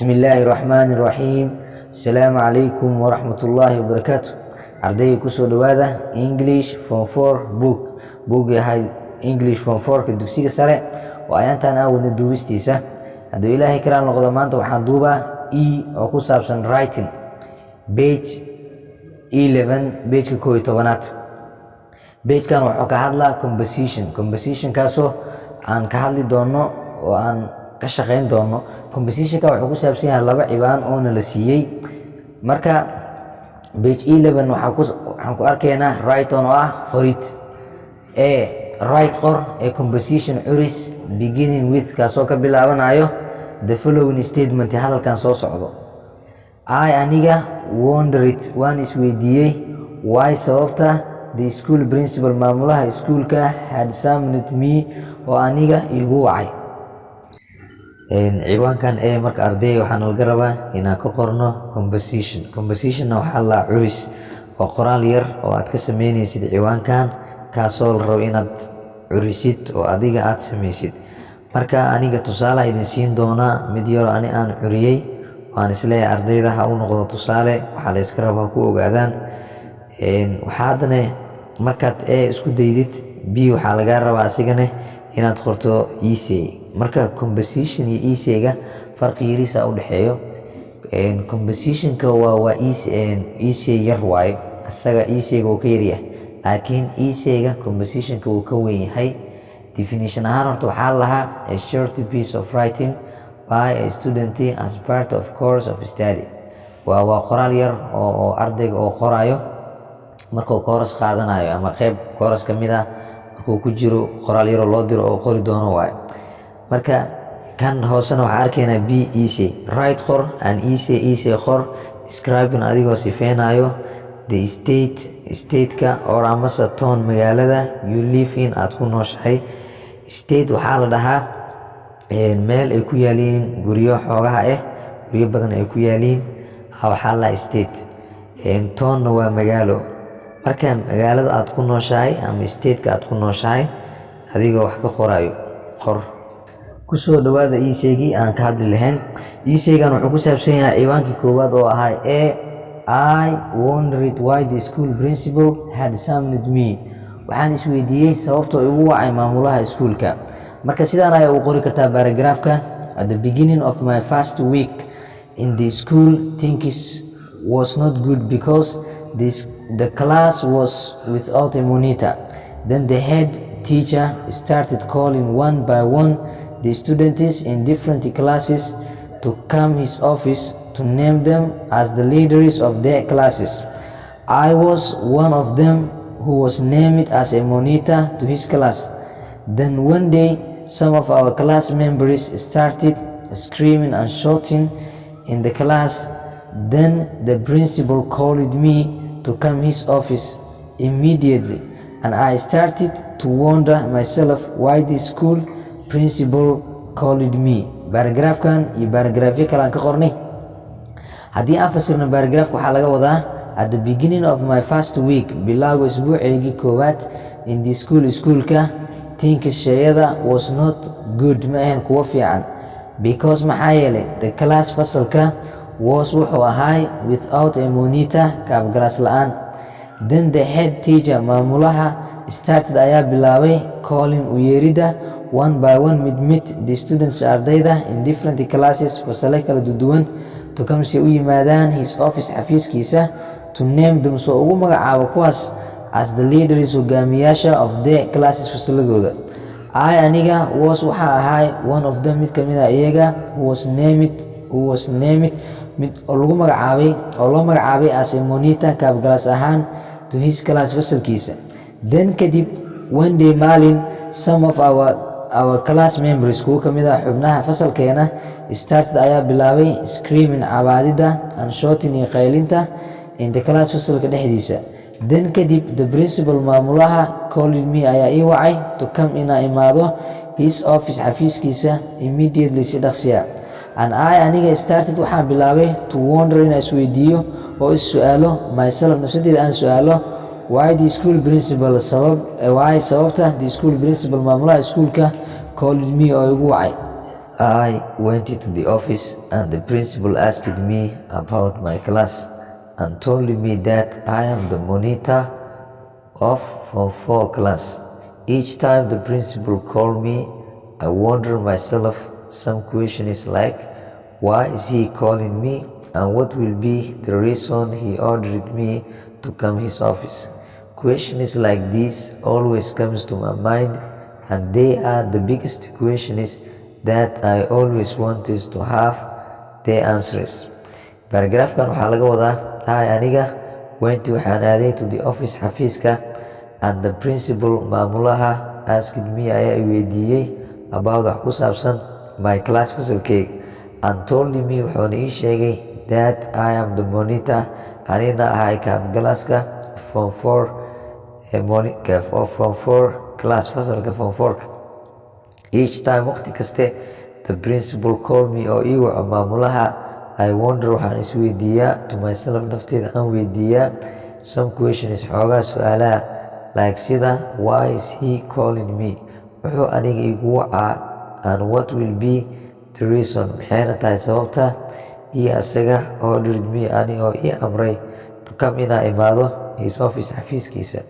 Bismillaahi raxmaani raxiim. Asalaamu calaykum waraxmatullaahi wabarakaatu. Ardayga, kusoo dhawaada English Form Four book. Buug yahay English Form Fourka dugsiga sare oo ayaantan aan wadna duubistiisa. Hadduu Ilaahay karaan noqdo, maanta waxaan duubaa e oo ku saabsan writing, page 11, pageka 11aad. Pagekan wuxuu ka hadlaa composition, compositionkaasoo aan ka hadli doono oo aan ka shaqayn doono. Compositionka wuxuu ku saabsan yahay laba cibaan oona la siiyey. Marka page 11 waxaan ku arkaynaa write on, oo ah qorid. E, write, qor, ee composition, curis, beginning with, kaasoo ka bilaabanayo, the following statement, hadalkan soo socdo: I, aniga, wondered, waan isweydiiyey, why, sababta, the school principal, maamulaha iskuulka, had summoned me, oo aniga igu wacay. Ciwaankan ee marka, ardayga, waxaa nalaga rabaa inaan ka qorno composition. Compositionna waxaa la curis oo qoraal yar oo aad ka sameynaysid ciwaankan, kaasoo la rabo inaad curisid oo adiga aad samaysid. Marka aniga tusaalaha idin siin doonaa mid yaro ani aan curiyey, waan isleeyahay ardayda ha u noqdo tusaale. Waxaa la iska rabaa ku ogaadaan. Waxaa haddana markaad e isku daydid, b waxaa lagaa rabaa asigane inaad qorto essay. Marka composition iyo essayga farqi yariisa u dhexeeyo. Compositionka waa essay yar waaye. Asaga essayga wuu ka yaryahay, laakiin essayga compositionka wuu ka weyn yahay. Definition ahaan horta waxaa lahaa a short piece of writing by a student as part of course of study. Waa qoraal yar oo ardayga oo qorayo markuu course qaadanayo ama qeyb course ka mid ah markuu ku jiro, qoraal yaroo loo diro oo qori doono waaye. Marka kan hoosena waxaan arkaynaa b, essay. Write, qor, an essay, essay qor, describing, adigoo sifeynayo, the state, stateka, or amase town, magaalada, you live in, aad ku nooshahay. State waxaa la dhahaa meel ay ku yaaliin guryo xoogaha ah, guryo badan ay ku yaaliin waxaa la dhahaa state. Townna waa magaalo. Marka magaalada aad ku nooshahay ama stateka aad ku nooshahay adigoo wax ka qorayo qor. Kusoo dhawaada essaygii aan ka hadli lahayn. Essaygan wuxuu ku saabsan yahay ciwaankii koowaad oo ahaa a, I wondered why the school principal had summoned me. Waxaan isweydiiyey sababtoo igu wacay maamulaha iskuulka. Marka sidaan ayaa u qori kartaa paragraphka: At the beginning of my first week in the school, things was not good because the class was without a monitor. Then the head teacher started calling one by one the students in different classes to come his office to name them as the leaders of their classes. I was one of them who was named as a monitor to his class. Then one day, some of our class members started screaming and shouting in the class. Then the principal called me to come his office immediately, and I started to wonder myself why the school principal called me. Paragraphkan iyo paragraphyo kale aan ka qornay. Haddii aan fasirno paragraphka, waxaa laga wadaa: at the beginning of my first week, bilowga isbuuceygii koowaad, in the school, iskuulka, things, shayada, was not good, ma ahayn kuwo fiican, because, maxaa yeelay, the class, fasalka, was, wuxuu ahaay, without a monitor, kaab class la-aan. Then the head teacher, maamulaha, started, ayaa bilaabay, calling, u yeeridda, one by one, mid mid, the students, ardayda, in different classes, fasale kala duwan, to come, si u yimaadaan, his office, xafiiskiisa, to name them, soo ugu magacaabo kuwaas, as the leaders, hogaamiyaasha, of the classes, fasaladooda. I, aniga, was, waxaa ahay, one of them, mid kamid a iyaga, who was named, mid oo lagu magacaabay oo loo magacaabay, as a monitor, kaab class ahaan, to his class, fasalkiisa. Then, kadib, one day, maalin, some of our class members, kuwo kamid ah xubnaha fasalkeena, started, ayaa bilaabay, screaming, cabaadida, and shouting, iyo qaylinta, in the class, fasalka dhexdiisa. Then, kadib, the principal, maamulaha, called me, ayaa ii wacay, to come, inaa imaado, his office, xafiiskiisa, immediately, si dhaqsiya. And I, aniga, started, waxaan bilaabay, to wonder, inaan isweydiiyo oo is su-aalo, myself, nafsadeeda aan su-aalo, why the school principal, sabab, why, sababta, the school principal, maamulaha iskuulka, called me, oo igu wacay. I went to the office and the principal asked me about my class and told me that I am the monitor of Form 4 class. Each time the principal called me, I wonder myself some questions like, why is he calling me and what will be the reason he ordered me to come his office? Questions like this always comes to my mind, and they are the biggest questions that I always wanted to have the answers. Paragraphkan waxaa laga wadaa, I, aniga, went, waxaan aaday, to the office, xafiiska, and the principal, maamulaha, asked me, ayaa i weydiiyey, about, wax ku saabsan, my class, fasalkeyga, and told me, wuxuuna ii sheegay, that I am the monitor, anina ahay kaabgalaaska, form four, form four class, fasalka form fourka. Each time, waqti kaste, the principal call me, oo ii waco maamulaha, I wonder, waxaan isweydiiyaa, to myself, nafteeda aan weydiiyaa, some questions, xoogaa su-aalaha, like, sida, why is he calling me, wuxuu aniga igu wacaa, and what will be the reason, maxayna tahay sababta, iyo asaga, ordered me, ani oo ii amray, to come, inaa imaado, his office, xafiiskiisa.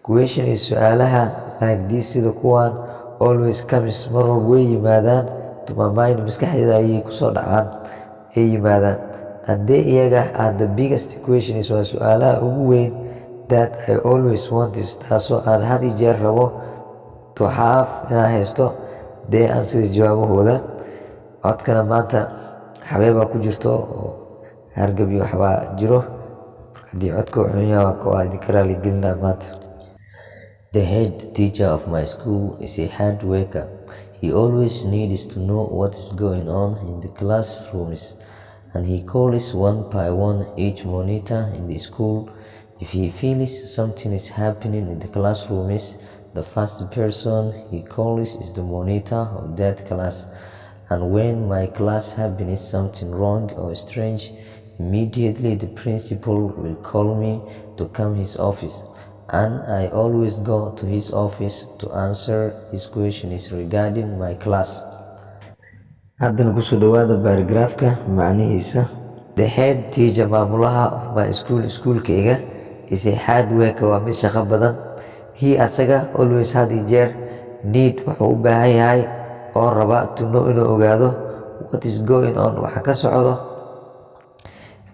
Question is, su-aalaha, like this, sida kuwan, always comes, mar walba way yimaadaan, to my mind, maskaxdeeda ayay kusoo dhacaan, ay yimaadaan, and they, iyaga, are the biggest questions, waa su-aalaha ugu weyn, that I always want, taasoo aan had iyo jeer rabo, to have, inaan haysto, the answers, jawaabahooda. Codkana maanta xabeebaa ku jirto oo hargab iyo waxbaa jiro. Haddii codka uu xun yahay, waa idinka raali gelinaa maanta. The head teacher of my school is a hard worker. He always needs to know what is going on in the classrooms, and he calls one by one each monitor in the school. If he feels something is happening in the classrooms, the first person he calls is the monitor of that class. And when my class happens something wrong or strange, immediately the principal will call me to come his office. And I always go to his office to answer his questions regarding my class. Haddana kusoo dhawaada paragraphka macnihiisa. The head teacher, maamulaha, of my school, iskuulkayga, is a hard worker, waa mid shaqo badan. He, asaga, always, had iyo jeer, need, wuxuu u baahan yahay oo raba, to know, inuu ogaado, what is going on, waxa ka socdo,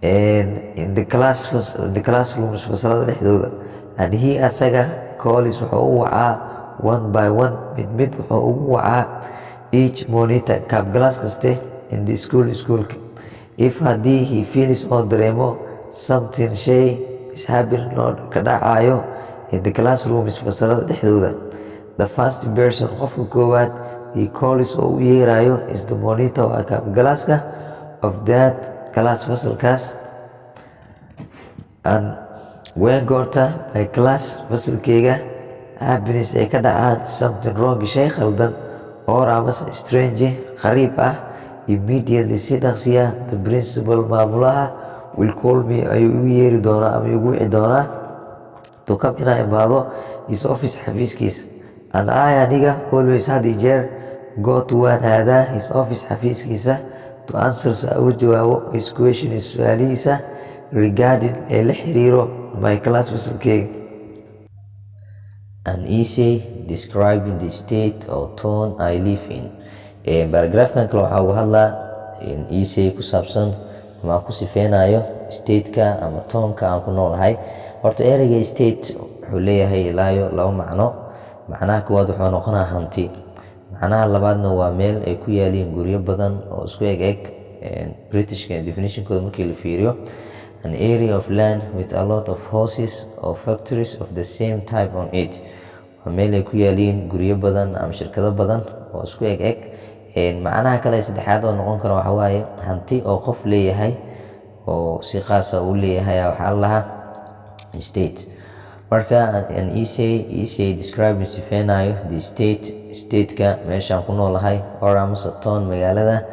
in the classrooms, fasalada dhexdooda. And he, asaga, calls, wuxuu u wacaa, one by one, mid mid wuxuu ugu wacaa, each monitor, kaabgalaas kaste, in the school, iskuulka. If, haddii, he feels, oo dareemo, something, shay, is happening, oo ka dhacayo, in the classrooms, fasalada dhexdooda, the first person, qofka koowaad, he calls, oo u yeerayo, is the monitor, waa kaabgalaaska, of that class, fasalkaas. And when, goorta, my class, fasalkeyga, happens, ay ka dhacaan, something wrong, shay khaldan, or, amase, strange, qariib ah, immediately, si dhaqsiya, the principal, maamulaha, will call me, ayuu igu yeeri doonaa ama igu wici doonaa, to come, inaa imaado, his office, xafiiskiisa. And I, aniga, always, had iyo jeer, go to, waan aadaa, his office, xafiiskiisa, to answer, si aan uga jawaabo, his questions, su-aalihiisa, regarding, ee la xiriiro, my class, fasalkeyga. An essay describing the state or town I live in. Paragraphkan kale waxaa uga hadlaa essay ku saabsan ama aan ku sifeynayo stateka ama townka aan ku noolahay. Horta ereyga state wuxuu leeyahay ilaayo laba macno. Macnaha koowaad wuxuu noqonaa hanti. Macnaha labaadna waa meel ay ku yaaliin guryo badan oo isku eg eg. Britishka definitionkooda markii la fiiriyo, an area of land with a lot of houses or factories of the same type on it, waa meel ay ku yaaliin guryo badan ama shirkado badan oo isku eg eg. Macnaha kale saddexaad oo noqon karo waxa waaye hanti oo qof leeyahay oo si qaasa uu leeyahay waxaa la lahaa estate. Marka an essay describing, sifeynayo, the state, stateka meeshaan ku noolahay, or, amase, town, magaalada,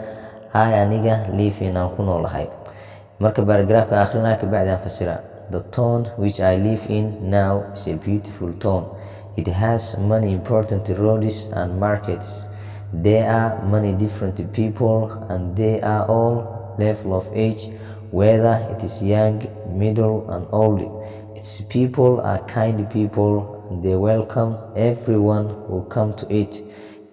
I, aniga, live in, aan ku noolahay. Marka paragraphka akhrina, kabacdi aan fasira. The town which I live in now is a beautiful town. It has many important roads and markets. There are many different people and they are all level of age, whether it is young, middle and old. Its people are kind people and they welcome everyone who come to it.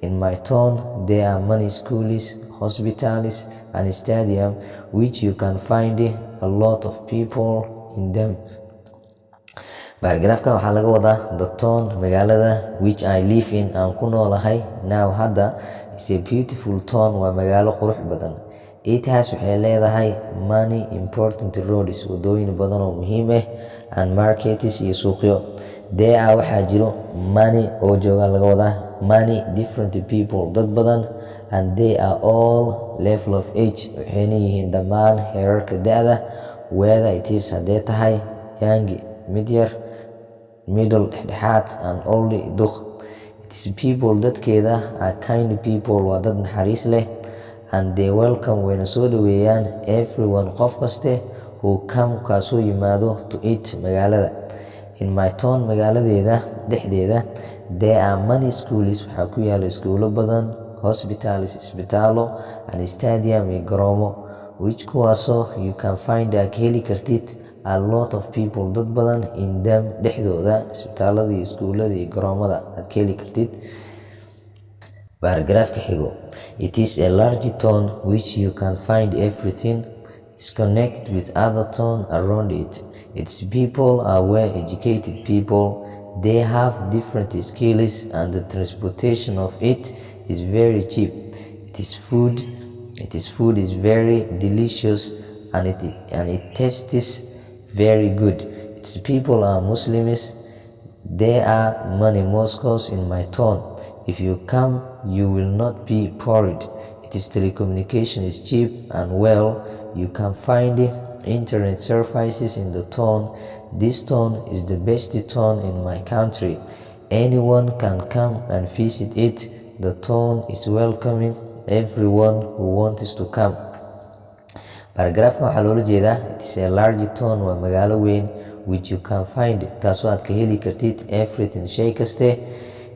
In my town there are many schools, hospitals and stadium, which you can find a lot of people in them. Paragraphkan waxaa laga wadaa: the town, magaalada, which I live in, aan ku noolahay, now, hadda, is a beautiful town, waa magaalo qurux badan. It has, waxay leedahay, many important roads, wadooyin badan oo muhiim ah, and markets, iyo suuqyo. There are, waxaa jiro, many oo jooga laga wadaa, many different people, dad badan, and they are all level of age, waxayna yihiin dhammaan heerarka da'da, whether it is, haddee tahay, young, mid yar, middle, dhexdhexaad, and old, duq. Its people, dadkeeda, are kind people, waa dad naxariis leh, and they welcome, wayna soo dhaweeyaan, everyone, qof kaste, who come, kaasoo yimaado, to it, magaalada. In my town, magaaladeeda dhexdeeda, there are many schools, waxaa ku yaala iskuulo badan, hospitals, isbitaalo, and stadium, iyo garoomo, which, kuwaasoo, you can find, aad ka heli kartid, a lot of people, dad badan, in them, dhexdooda, isbitaalada iyo iskuulada iyo garoomada aad ka heli kartid. Paragraphka xigo: it is a large town which you can find everything. It's connected with other town around it. Its people are well educated people. They have different skills and the transportation of it is very cheap. It is food is very delicious and it tastes very good. Its people are Muslims. There are many mosques in my town. If you come, you will not be bored. Its telecommunication is cheap and well. You can find internet services in the town. This town is the best town in my country. Anyone can come and visit it. The town is welcoming everyone who wants to come. Paragraphkan waxaa loola jeedaa: it is a large town, waa magaalo weyn, which you can find, taasoo aad ka heli kartid, everything, shay kaste.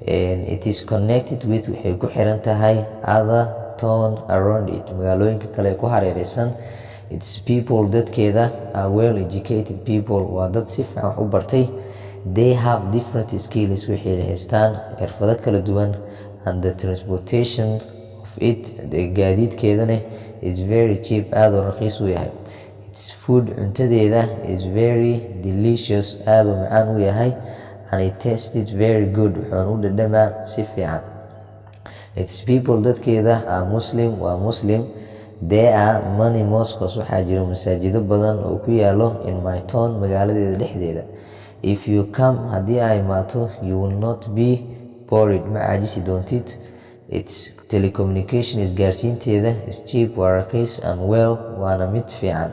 It is connected with, waxay ku xiran tahay, other town around it, magaalooyinka kale ku hareereysan. Its people, dadkeeda, are well educated people, waa dad si fiican wax u bartay. They have different skills, waxay haystaan xirfado kala duwan, and the transportation of it, gaadiidkeedana, is very cheap, aad oo raqiis u yahay. Its food, cuntadeeda, is very delicious, aad oo macaan u yahay, and it tasted very good, wuxuuna u dhadhamaa si fiican. Its people, dadkeeda, are Muslim, waa Muslim. There are many mosques, waxaa jira masaajido badan oo ku yaalo, in my town, magaaladeeda dhexdeeda. If you come, haddii ay imaato, you will not be bored, ma caajisi doontid. Its telecommunication, isgaarsiinteeda, is cheap, waa raqiis, and well, waana mid fiican.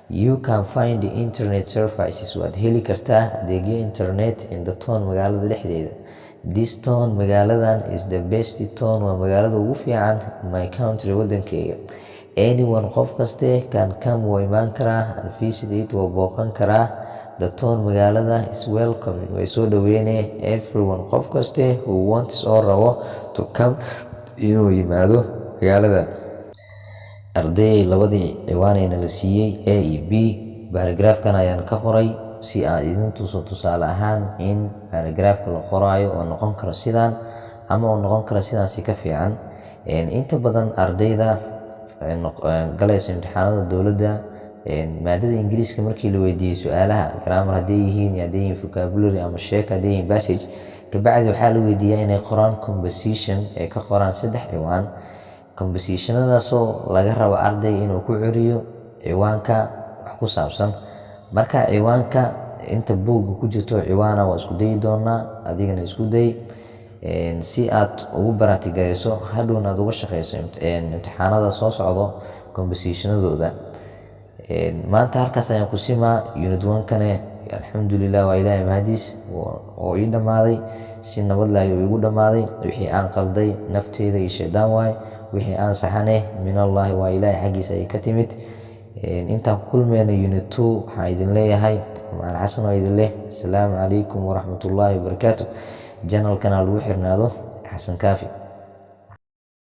You can find the internet services, waad heli kartaa adeegyo internet, in the town, magaalada dhexdeeda. This town, magaaladan, is the best town, waa magaalada ugu fiican, in my country, wadankeyga. Anyone, qof kaste, can come, wuu imaan karaa, and visit it, wuu booqan karaa. The town, magaalada, is welcoming, way soo dhaweynee, everyone, qof kaste, who wants, oo rabo, to come, inuu yimaado magaalada. Arday, labadii ciwaanayna la siiyey, A iyo B, paragraphkan ayaan ka qoray si aan idin tuso tusaale ahaan in paragraphka la qoraayo oo noqon karo sidaan ama uu noqon karo sidaan si ka fiican. Inta badan ardayda galayso imtixaanada dowladda maadada Ingiriiska, markii la weydiiyey su-aalaha grammar hadday yihiin iyo hadday yihiin vocabulary ama sheeka, hadday yihiin passage, kabacdi waxaa la weydiiyaa inay qoraan composition, ay ka qoraan saddex ciwaan, compositionadaasoo laga rabo arday inuu ku curiyo ciwaanka wax ku saabsan. Marka ciwaanka inta buugga ku jirto ciwaana waa isku dayi doonaa, adigana isku day si aad ugu baraatigayso, hadhowna aad uga shaqeyso imtixaanada soo socdo compositionadooda. Maanta halkaas ayaan ku simaa unit one-kane. Alxamdulilah, waa Ilaahay mahadiis oo ii dhammaaday, si nabad leh ayuu iigu dhammaaday. Wixii aan qalday nafteyda iyo shaydaan waay, wixii aan saxane min Allahi, waa Ilaahay xaggiisa ay ka timid. Intaan ku kulmeyno unit 2, waxaan idin leeyahay macalin Xasan oo idin leh asalaamu calaykum waraxmatullaahi wabarakaatu. Channelkana lagu xirnaado, Xasan Kaafi.